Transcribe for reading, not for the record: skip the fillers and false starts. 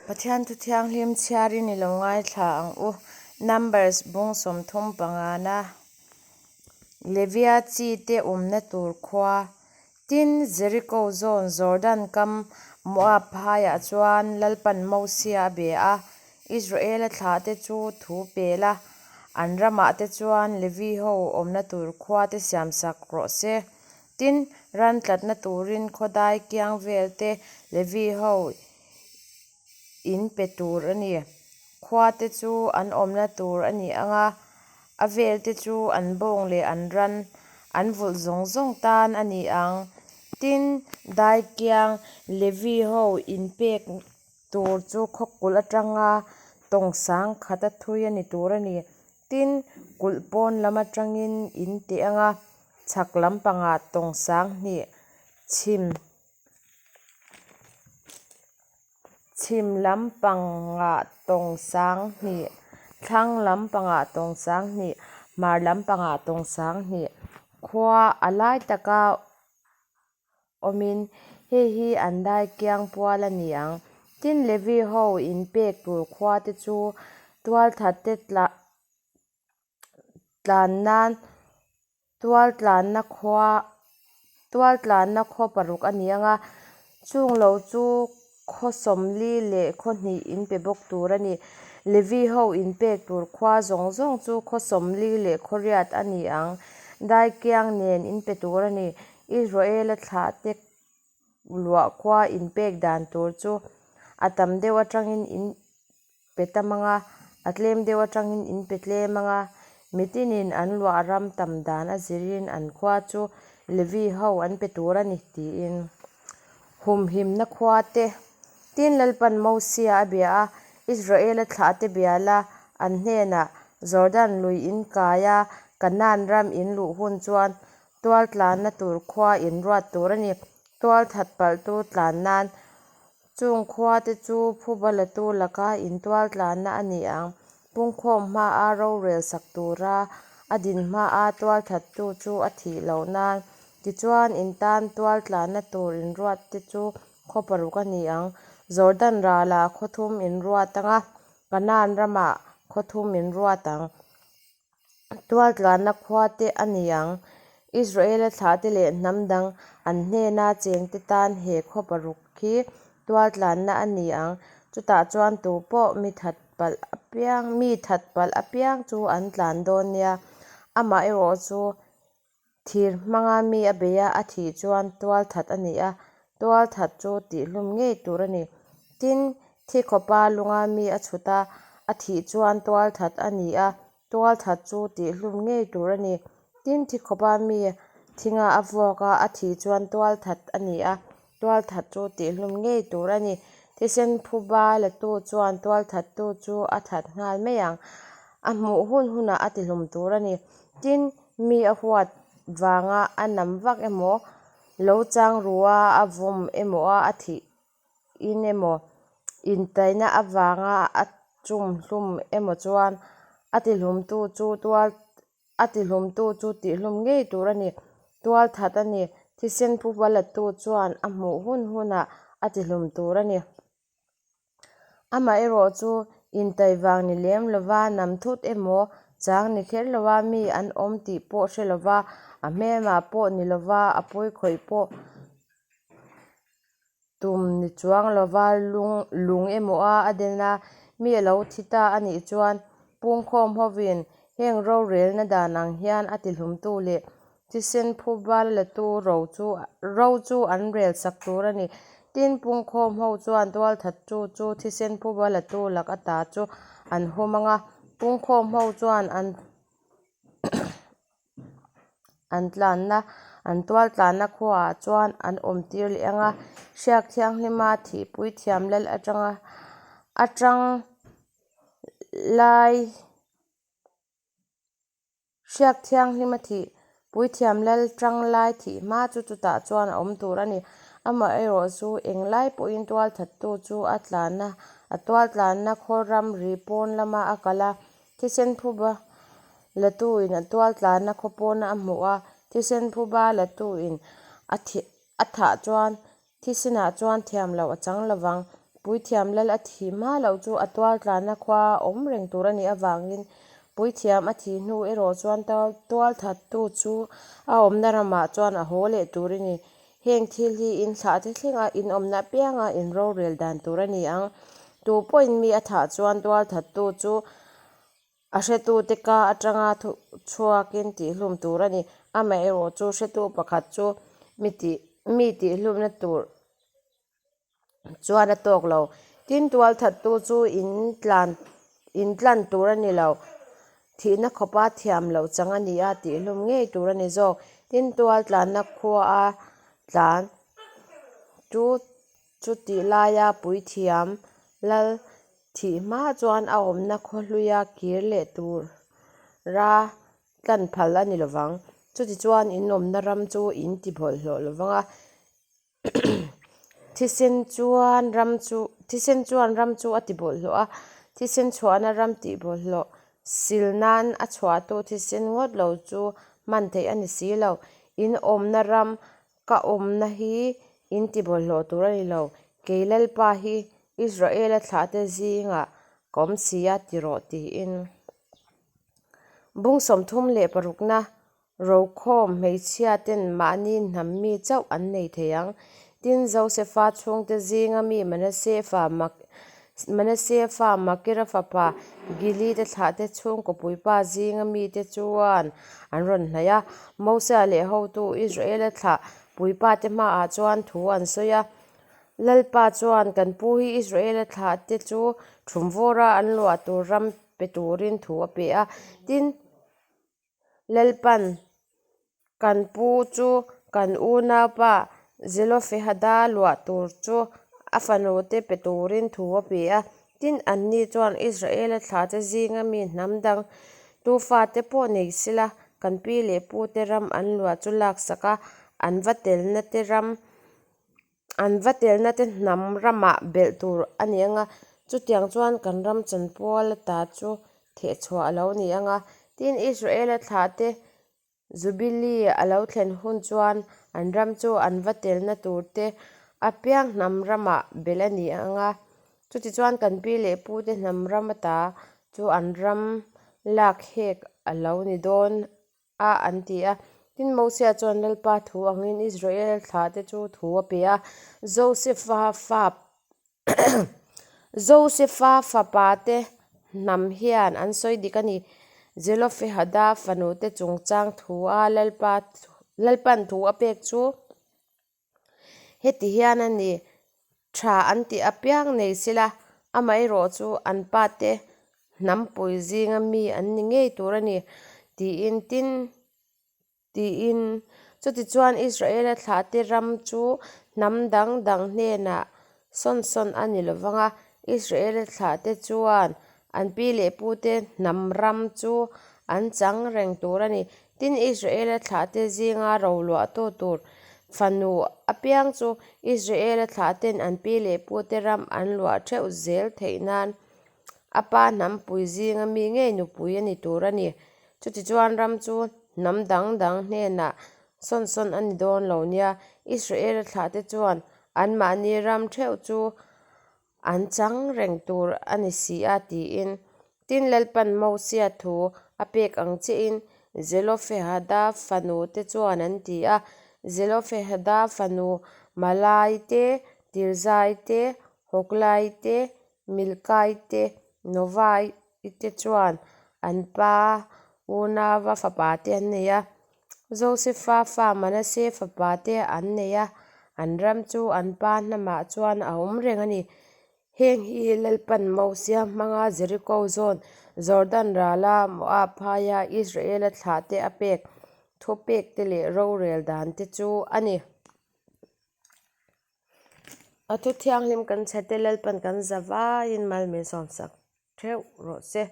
Pathian thu thianghlim chhiarin i lo ngaithla ang u. Numbers bung 30 pangana Levia chi te awmna tur khua. Tin, Jeriko zawn Jordan kam Moab phaiah chuan Lalpan Mosia a be a, Israela thlahte chu thu pe la, an ramah te chuan Levi ho awmna tur khua te siamsak rawh se. Tin, ran tlatna turin khawdai kiang vel te Levi ho in pe tur a ni. Khua te chu an awmna tur a ni ang a, a vel te chu an bawng leh an ran, an vulh zawng zawng tan a ni ang. Tin, dai kiang Levi ho in pek tur chu khaw kulh atanga tawng sang khata thui a ni tur a ni. Tin, kulh pawn lam atangin in teh ang a, chhak lampangah tawng sang hnih chhim chhim lampangah tawng sang hnih, thlang lampangah tawng sang hnih, hmar lampangah tawng sang hnih khua a lai taka awmin hei hi an dai kiang pual a ni ang. Tin, Levi ho inpek tur khua te chu tualthatte tlan nan tualtlanna khua tualtlanna khaw paruk a ni ang a, chung lo chu khaw 40 leh khaw hnih in pe bawk tur a ni. Levi ho inpek tur khua zawng zawng chu khaw 40 leh khaw riat a ni ang, daikiang nen in pe tur a ni. Israela thlahte luah khua inpek dan tur chu a tam deuh atangin in pe tam ang a, a tlem deuh atangin in pe tlem ang a, mitinin an luah ram tam dan a zirin an khua chu Levi ho an pe tur a ni, tiin humhimna khua te Tin Lalpan Mosia a bia a, Israela thlahte bia la, an hnenah Jordan lui in kai a, Kanaan ram in luh hun chuan Tual tlanna tur khua in ruat tur a ni. Tual that palhtu tlan nan chung khua te chu phuba latu laka in tual tlanna a ni ang. Pungkhawm hmaa rorel sak tura a din hmaa tual thattu chu a thih loh nan. Tichuan in tan tual tlanna tur in ruat te chu khaw paruk a ni ang. Jordan ralah khaw thum in ruat ang a, Kanaan ramah khaw thum in ruat ang. Tualtlanna khua te a ni ang. Israela thlahte leh hnam dang an hnena chengte tan he khaw paruk hi tualtlanna a ni ang. Chutah chuan tu pawh mi that palh apiang mi that palh apiang chu an tlan dawn nia. Amaherawh chu Thir hmanga mi a bei a, a thih chuan tual that a ni a, tual that chu tihhlum ngei tur a ni. Tin, thi khawpa lunga mi a chhut a, a thih chuan tual that a ni a, tual that chu tihhlum ngei tur a ni. Tin, thi khawpa mi thinga a vuak a, a thih chuan tual that a ni a, tual that chu tihhlum ngei tur a ni. Thisen phuba latu chuan tual thattu chu a that nghal mai ang, a hmuh hun hunah a tihlum tur a ni. Tin, Mi a huat vanga a nam vak emaw, lo chang ru a a vawm emaw a a thih in emaw, intaina avanga a chum hlum emaw chuan a tihlumtu chu tual a tihlumtu chu tihhlum ngei tur a ni. Tual that a ni. Thisen phuba latu chuan a hmuh hun hunah a tihlum tur a ni. Amaherawh chu intai vang ni lem lova nam thut emaw, chang ni kher lova mi an awm tih pawh hre lova, a hmelmah pawh ni lova a pawi khawih pawh tum ni chuang lova lung lung emaw a a den a, mi a lo thi ta a nih chuan pungkhawm hovin heng rorelna dan ang hian a tihlumtu leh Thisen phuba latu ro chu ro chu an rel sak tur a ni. Tin, pungkhawm ho chuan tualthattu chu thisen phuba latu lak ata chu an hum ang a, pungkhawm ho chuan an an tlanna an tual tlanna khuaah chuan an awm tir leh ang a, hriak thianghlima thihpui thiam lal atanga atang lai Hriak thianghlim a thih, Puithiam lal tang lai thih hma chu chutah chuan a awm tur a ni. Amaherawh chu englai pawhin tualthattu chu a tlanna, a tualtlanna khaw ramri pawn lama a kal a, thisen phuba latuin a tualtlanna khaw pawna a hmuh a, thisen phuba latuin a thih a thah chuan thisenah chuan thiam loh a chang lovang. Puithiam lal a thih hma loh chu a tualtlanna khua awm reng tur a nih avangin puithiam a thih hnu erawh chuan tualthattu chu a awmna ramah chuan a haw leh tur a ni. Heng thil hi in thlahte thlenga in awmna apianga in rorel dan tur a ni ang. Tu pawhin mi a thah chuan tualthattu chu A hretute ka atanga chhuakin tihhlum tur a ni. Amaherawh chu hretu pakhat chu mi tih mi tihhlumna tur chuan a tawk lo. Tin, tualthattu chu in tlan in tlan tur a ni lo. Thihna khawpa thiam loh chang a ni a, tihhlum ngei tur a ni zawk. Tin, tualtlanna khua a tlan chu Chutih laia puithiam lal thih hma chuan a awmna khawhluia kir leh tura tlan phal a ni lovang. Chutichuan in awmna ram chu in ti bawlhhlawh lovang a, thisen chuan ram chu thisen chuan ram chu a ti bawlhhlawh a, thisen chhuahna ram tih bawlhhlawh sil nan a chhuahtu thisen ngawt lo chu hman theih a ni si lo. In awmna ram Ka awmna hi in ti bawlhhlawh tur a ni lo, kei Lalpa hi Israela thlahte zingah ka awm si a ti rawh tiin. Bung 36na Rokhawm hmeichhia ten mahni hnam mi chauh an nei thei ang. Tin, Josefa chhungte zinga mi Manasseh fa Manasseh fa Makira fapa Gilite thlahte chhungkaw puipa zinga mite chuan an rawn hnaih a. Mosia leh hotu Israela thlah puipate hmaah chuan thu an sawi a. Lalpa chuan kan pu hi Israela thlahte chu thumvawra an luah tur ram pe turin thu a pe a. Tin, Lalpan kan pu chu kan unaupa Zelofehada luah tur chu a fanute pe turin thu a pe a. Tin, anni chuan Israela thlate zinga mi hnam dang tu fate pawh nei sela, kan pi leh pute ram an luah chu laksak a, an va telna te ram An va telna te hnam ramah belh tur a ni ang a, chutiang chuan kan ram chanpual ata chu thehchhuah a lo ni ang a. Tin, Israela thlahte Jubilee a lo thlen hun chuan an ram chu an va telna tur te apiang hnam ramah belh a ni ang a, chutichuan kan pi leh pute hnam ram ata chu an ram lak hek a lo ni dawn a an ti a. Tin, Mosia chuan Lalpa thu angin Israel thlahte chu thu a pe a, Josefa fa Josefa fapate hnam hian an sawi dik a ni. Zelofehada fanute chungchang thu a Lalpa Lalpan thu a pek chu Heti hian a ni, tha an tih apiang nei sila, amaherawh chu an pate hnampui zinga mi an ni ngei tur a ni, tiin tin tiin. Chutichuan Israela thlahte ram chu hnam dang dang hnenah sawn sawn a ni lovang a, Israela thlahte chuan an pi leh pute hnam ram chu an chang reng tur a ni. Tin, Israela thlahte zinga roluahtu tur fanu apiang chu Israela thlahten an pi leh pute ram an luah theuh zel theih nan a pa hnampui zinga mi ngei nupui a ni tur a ni. Chutichuan ram chu hnam dang dang hnenah sawn sawn a ni dawn lo nia. Israela thlahte chuan anmahni ram theuh chu An chang reng tur a ni si a, tiin. Tin, Lalpan Mosia thu a pek ang chiahin Zelofehada fanute chuan an ti a. Zelofehada fanu Malai te, Tirzai te, Hoklai te, Milkai te, Novai te chuan an pa unauva fapate an nei a. Josefa fa Manase fapate an nei a, an ram chu an pa hnamah chuan a awm reng a ni. Heng hi Lalpan Mosia hmanga Jeriko zawn, Jordan rala Moab phaia Israela thlahte a pek thupekte leh rorel dante chu a ni. A thu thianghlim kan chhete Lalpan kan za vaiin mal min sawmsak theuh rawh se.